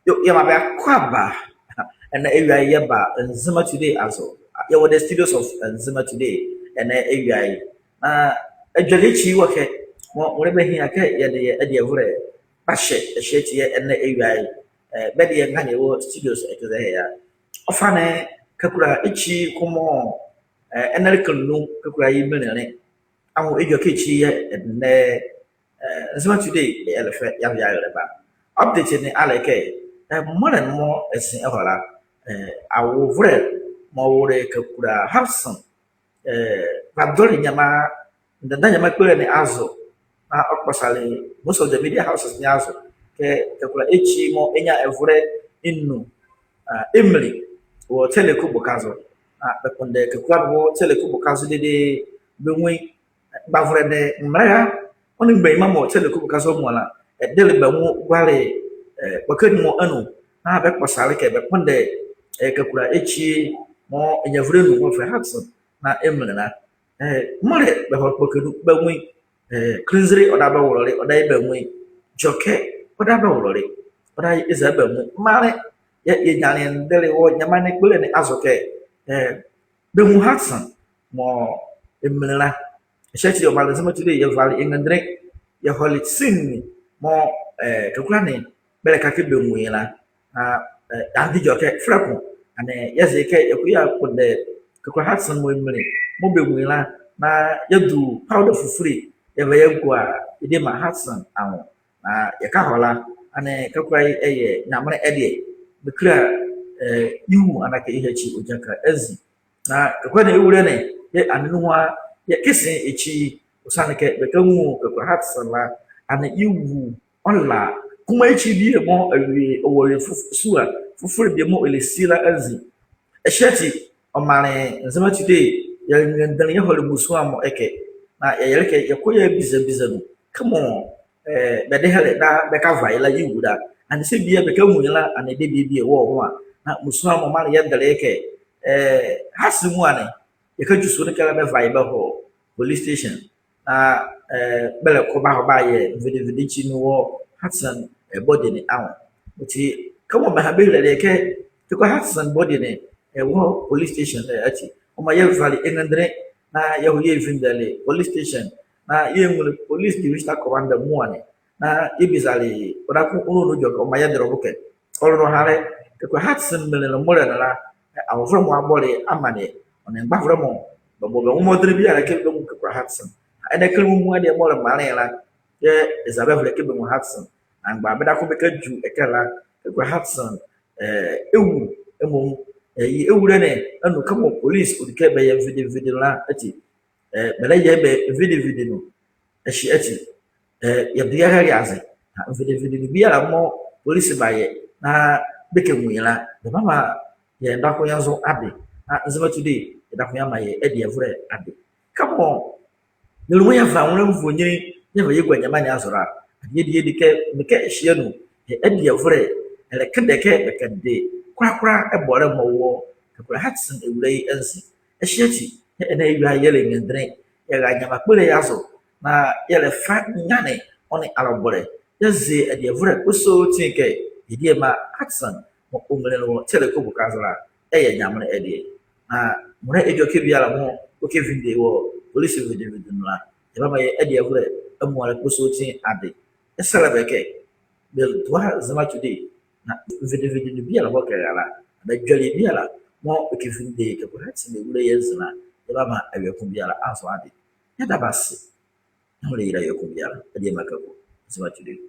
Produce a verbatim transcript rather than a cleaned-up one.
Yo, yɛmaa bɛ akwaaba. Ɛnɛ ewia ye yɛba Nzema Today azo. Yɛwɔ the studios of Nzema Today ɛnɛ ewia ye. Na adwelie ekyi wɔ kɛ mɔɔ, mɔɔ bɛhia kɛ yɛde yɛ adievolɛ bahyɛ ɛhye ati yɛ ɛnɛ ewia ye. Bɛde yɛ ɛnga ne ɛwɔ studios ɛkɛ zɛ ɛhye a. Ɔfa ne Kakula ekyi ko mɔɔ ɛnɛ ɛleka nunlu Kakula ye menli ne anwo edwɛkɛ ekyi yɛ ɛnɛ Nzema Today ɛlɛfa yɛava yɛarɛba. Update ne a le kɛ, mɔɔ le ne mɔɔ ɛze ɛhɔ la, awovolɛ mɔɔ wole Kakula Hudson vadole nyɛma, ndɛnda nyɛma kpole ne azo. Na ɔkpɔsale most of the media houses ne azo kɛ Kakula ekyi mɔɔ ɛnyia ɛvolɛ enu ɛmeli wɔ Teleku boka zo. Na bɛkpondɛ Kakula ne wɔ Teleku boka zo dedee, bɛnwu ye. Mgbavolɛ ne mbɛlɛra ɔ nee mgbanyima mɔɔ Teleku boka zo amuala, ɛdele bɛ nwo guale kpɔkɛ nu mɔ anu. Na bɛkpɔsale kɛ bɛkpondɛ Kakula ekyi mɔɔ ɛnyia ɛvolɛ enu mɔɔ fɛlɛ Hudson na ɛmeli la. Mɔɔ le bɛhɔle kpɔkɛ nu bɛnwu ye. Klinzile ɔdaye bɛwolole, ɔdaye bɛnwu ye. Gyɔkɛ ɔdaye bɛwolole, ɔdaye eza bɛnwu ye. Maanle yɛnyia ndɛnle wɔ nyɛma ne kpole ne azo kɛ bɛnwu Hudson mɔɔ ɛmeli la. Ɛhye ati ɔmaanle Nzema Today yɛvale yɛ ngrandilɛ yɛhɔle scene ne mɔɔ Kakula ne bɛlɛka kɛ bɛnwu ye la. Na yɛandi gyɔkɛ fɛlɛ ko, ɛnee yɛze kɛ yɛkɔ yɛakpondɛ Kakula Hudson mɔɔ ɛmeli mɔɔ bɛnwu ye la, na yɛadu powder fufule yɛva yɛagua yɛ diema Hudson anwo. Na yɛka hɔ la, ɛnee Kakula ye ɛyɛ Nyamenle ɛdeɛ, bɛkile ye wu anaa kɛ ye hakyi ɔgyakɛ azi. Na Kakula ne ɛwulɛ ne, yɛ ɛnee nuhua yɛ kese ekyi, ɔsiane kɛ bɛkanwu Kakula Hudson la, ɛnee ye wu ɔla. Kumaa ekyi bie mɔɔ awie ɔwɔ awie sua fufule bie mɔɔ ɛlɛsi la anzi. Ɛhye ati ɔmaanle Nzema Today yɛnrɛnrɛnle yɛhɔle mbusua mɔ ɛkɛ. Na yɛyɛle kɛ yɛkɔ yɛabizabiza nu kɛmɔ bɛdehɛlɛ na bɛkava ye la ye wu la, ɛnee saa bie bɛkanwu ye la, ɛnee debie bie wɔ ho a. Na mbusua mɔ maanle yɛdele ye kɛ Hudson muala ne, yɛkadwu sua nu kɛ la bɛva ye bɛhɔ police station. Na bɛlɛkɔ bɛahɔ bɛayɛ nvidevide ekyi nu wɔ Hudson body ne anwo. Ɔti kɛmɔ bɛha bɛhilele ye kɛ Kakula Hudson body ne ɛwɔ police station la ati, ɔmaa yɛvale yɛ ngrandilɛ na yɛhɔ yɛvindele police station. Na yɛnwunle police divisional commander muala ne. Na yɛbizale ye ɔdaye ko ɔnrɛɛ ɔnrɛɛ gyɔkɛ, ɔmaa yɛdele ɔ bo kɛ ɔle nɔhalɛ, Kakula Hudson menli ne mɔɔ le ne la, awovolɛ mɔ abɔle ye amaneɛ, ɔ nee mgbavolɛ mɔ bɛbɔ bɛ nwo mɔdenle biala kɛ bɛnwu Kakula Hudson. Ɛnɛ ɛkɛ mumu adeɛ mɔɔ le maanle ye la, yɛɛ eza bɛvolɛ kɛ bɛnwu Hudson. Na mgbala bɛdayɛ ko bɛkadwu ɛkɛ la, Kakula Hudson ɛwu. Ɛmɔ ye ɛwulɛ ne anu kɛmɔ police ɔdi kɛ bɛyɛ nvidevide la ati, bɛlɛyɛ bɛ nvidevide nu. Ɛhye ati yɛdo yɛrɛle aze. Na nvidevide nu biala mɔɔ police bayɛ na bɛkɛnwu ye la, bɛbamaa yɛ ndayɛ ko ye nzo ade. Na Nzema Today yɛdayɛ ko yɛamaa yɛ adievolɛ ade. Kɛmɔ yɛluma yɛva nwolɛ nvoninli yɛva yɛgua nyɛma ne azo la, adeɛ adi ye ɛdi kɛ mekɛ ɛhye anu, yɛ adievolɛ ɛlɛkɛdɛ kɛ bɛkɛde kola kola ɛbɔlɛ mɔɔ wɔ Kakula Hudson ɛwulɛ ye anzi. Ɛhye ati ɛnɛ ewia ye yɛlɛnrɛnrɛnle yɛra nyɛma kpole ye azo, na yɛlɛfa nyane ɔ nee alɔbɔlɛ yɛaze adievolɛ kɔsɔɔti kɛ yɛ diema Hudson mɔɔ ɔmenli wɔ Teleku boka zo la, ɛyɛ Nyamenle ɛdeɛ. Na mɔɔ ɛdwɛkɛ biala mɔɔ ɔkɛvinde wɔ police nvidevide nu la, yɛbamaa yɛ adievolɛ amuala kɔsɔɔti ade. Yɛsɛlɛ bɛ kɛ bɛdoa Nzema Today na nvidevide nu biala mɔɔ ɛkɛra la, anaa adwelie biala mɔɔ ɛkɛvinde Kakula Hudson ɛwulɛ ye anzi la, yɛbamaa awie ko biala anzo ade. Yɛda bɛ ase. Na ɔlɛyila awie ko biala. Adiema Kaku, Nzema Today.